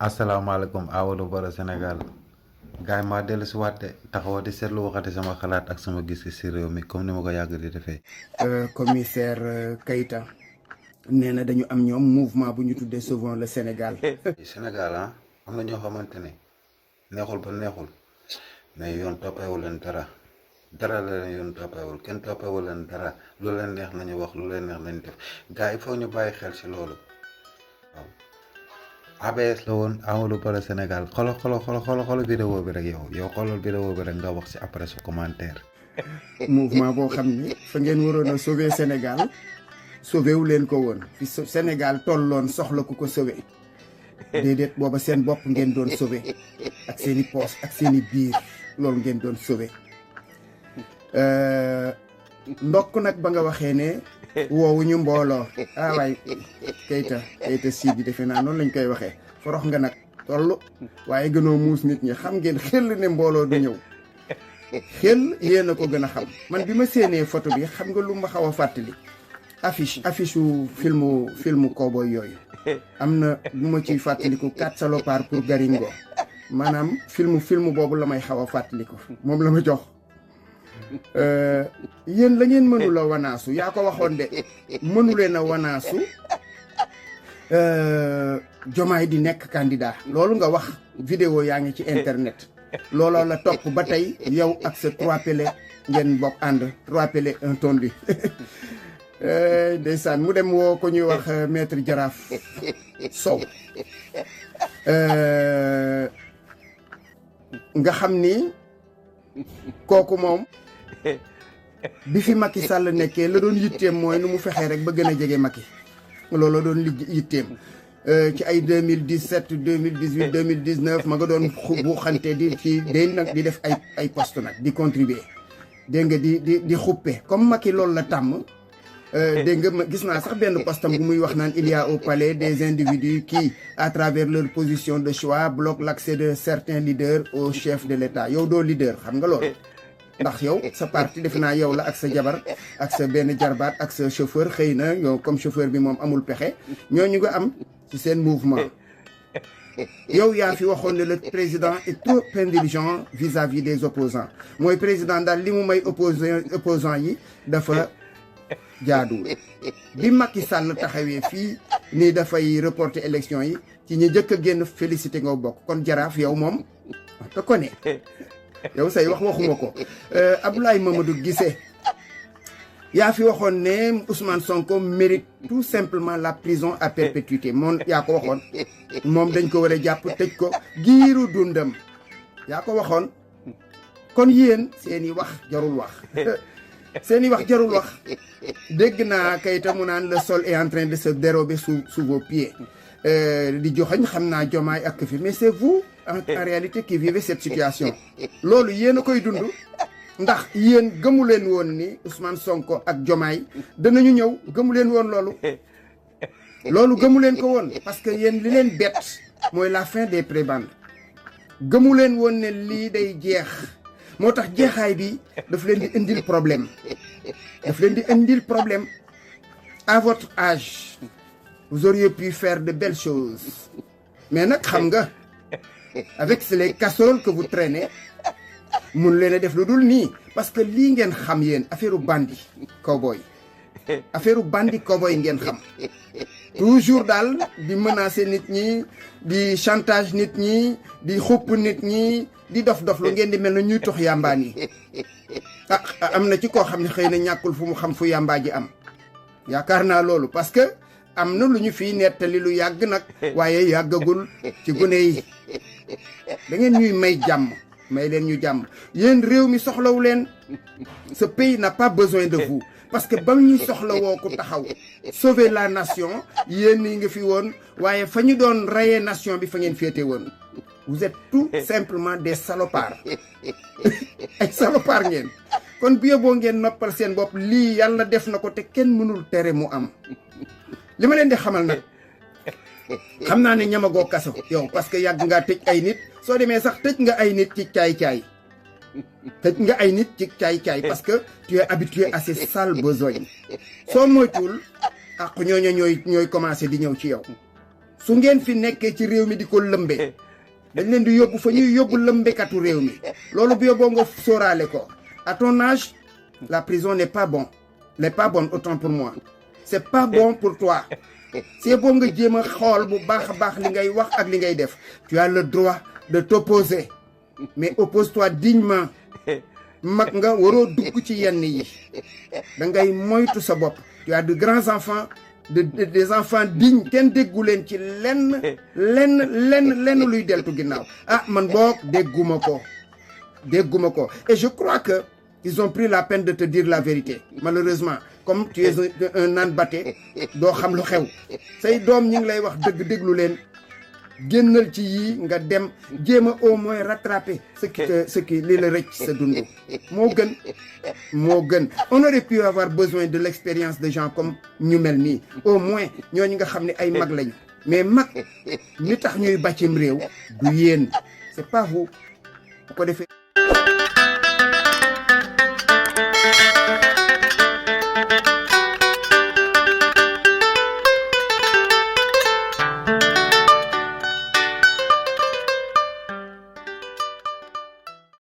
asalaamaaleykum Amadou Baro Sénégal gars yi maa dellu si waat de taxawa di seetlu waxati sama xalaat ak sama gis-gis si réew mi comme ni ma ko yàgg di defee. commissaire Keita nee na dañu am ñoom mouvement bu ñu tuddee Sauvons le Sénégal. Sénégal am na ñoo xamante ne neexul ba neexul mais yoon toppeewul leen dara la leen yoon toppeewul kenn toppeewul leen dara lu leen neex nañu wax lu leen neex nañu def gars yi foog ñu bàyyi xel si loolu waaw. ABS la woon Amadou Baro Sénégal xolo vidéo bi rek yow xoolal vidéo bi rek nga wax si après sa commentaire. mouvement boo xam ne fa ngeen waroon a sauver Sénégal sauver wu leen ko woon fi Sénégal tolloon soxla ku ko sauver déedéet booba seen bopp ngeen doon sauver ak seen i poos ak seen i biir loolu ngeen doon sauver ndokk nag ba nga waxee ne woowuñu mbooloo waay Keita sii bi defe naa noonu lañ koy waxee forox nga nag toll waaye gënoo muus nit ñi xam ngeen xel ne mbooloo du ñëw xel yéen a ko gën a xam man bi ma séenee photo bi xam nga lu ma xaw a fàttali affiche u filmu cowboy yooyu am na bu ma ciy fàttaliku 4 salopards pour Garingo maanaam film boobu la may xaw a fàttaliku moom la ma jox yéen la ngeen mënula wanaasu yaa ko waxoon de mënuleen a wanaasu Diomaye di nekk candidat loolu nga wax vidéo yaa ngi ci internet looloo la topp ba tey yow ak sa 3 pele ngeen bokk ànd 3 pele un tondu ndeysaan mu dem woo ko ñuy wax maître Jaraaf Sow nga xam ni kooku moom bi fi Macky Sall nekkee la doon yitteem mooy nu mu fexee rek ba gën a jege Macky loolu doon yitteem ci ay 2017 2018 2019 ma nga doon bu xante day nag di def ay poste nag di contribuer dégg nga di xuppe comme Macky loolu la tàmm dégg nga gis naa sax benn postam bu muy wax naan il y a au palais des individus qui à travers leur position de choix bloquent l'accès de certains leaders au chef de l'État yow doo leader xam nga loolu ndax yow sa parti defe naa yow la ak sa jabar ak sa benn jarbaat ak sa chauffeur xëy na yow comme chauffeur bi moom amul pexe ñooñu nga am ci seen mouvement yow yaa fi waxoon ne le président est trop indulgent vis-à-vis des opposants mooy président daal li mu may opposant yi dafa jaaduwul bi Macky Sall taxawee fii nii dafay reporter élection yi ci ñi jëkk a génn félicité nga bokk kon jaraaf yow moom te ko ne yow say waxuma ko Abdoulaye Mamadou Guissé yaa fi waxoon ne Ousmane Sonko mérite tout simplement la prison à perpétuité moom yaa ko waxoon moom dañ ko war a jàpp tëj ko giiru dundam yaa ko waxoon kon yéen seeni wax jarul wax seeni wax jarul wax dégg naa Keita mu naan le sol est en train de se dérober sous vos pieds di joxañ xam naa Diomaye ak fi mais c'est vous en réalité qui vivez cette situation loolu yéen a koy dund ndax yéen gëmu leen woon ni Ousmane Sonko ak Diomaye danañu ñëw gëmu leen woon loolu gëmu leen ko woon parce que yéen li leen bett mooy la fin des prébendes gëmu leen woon ne lii day jeex moo tax jeexaay bi daf leen di indil problème à votre âge vous auriez pu faire de belles choses mais nag xam nga avec les casseroles que vous traînez mun leen a def lu dul nii parce que lii ngeen xam yéen affaire bandi cowboy ngeen xam toujours daal di menacer nit ñi di chantage nit ñi di xupp nit ñi di dof lu ngeen di mel na ñuy tox yàmbaan yi am na ci koo xam ne xëy na ñàkkul fu mu xam fu yàmbaa ji am yaakaar naa loolu parce que am na lu ñu fii nettali lu yàgg nag waaye yàggagul ci gune yi da ngeen ñuy may leen ñu jàmm yéen réew mi soxlawu leen ce pays n'a pas besoin de vous parce que ba ñuy soxla woo ku taxaw sauver la nation yéen yi nga fi woon waaye fa ñu doon rayee nation bi fa ngeen féete woon vous êtes tout simplement des salopards ay salopards ngeen kon bu yóbboo ngeen noppal seen bopp lii yàlla def na ko te kenn mënul tere mu am li ma leen di xamal nag xam naa ne ñamagoo kaso yow parce que yàgg ngaa tëj ay nit soo demee sax tëj nga ay nit ci caay-caay parce que tu es habitué à ces sales besognes soo moytuwul ak ñooñu ñooy commencé di ñëw ci yow su ngeen fi nekkee ci réew mi di ko lëmbe dañ leen di yóbbu fa ñuy yóbbu lëmbekatu réew mi loolu bi yóbboo nga sóoraale ko à ton âge la prison n'est pas bonne autant pour moi c'est pas bon pour toi c'est boo nga jéem a xool bu baax a baax li ngay wax ak li ngay def tu as le droit de t'opposer mais oppose-toi dignement mag nga waroo dugg ci yenn yi da ngay moytu sa bopp tu as de grands enfants des enfants dignes kenn déggu leen ci lenn luy deltu ginnaaw ah man boog dégguma ko et je crois que ils ont pris la peine de te dire la vérité malheureusement comme tu es un âne batté doo xam lu xew say doom ñi ngi lay wax dëgg déglu leen génnal ci yii nga dem jéem a au moins rattraper ce qui li la rëcc sa dund moo gën on aurait pu avoir besoin de l'expérience de gens comme ñu mel nii au moins ñooñu nga xam ne ay mag lañu mais mag ñi tax ñuy bàccim réew du yéen c'est pas vous bu ko defee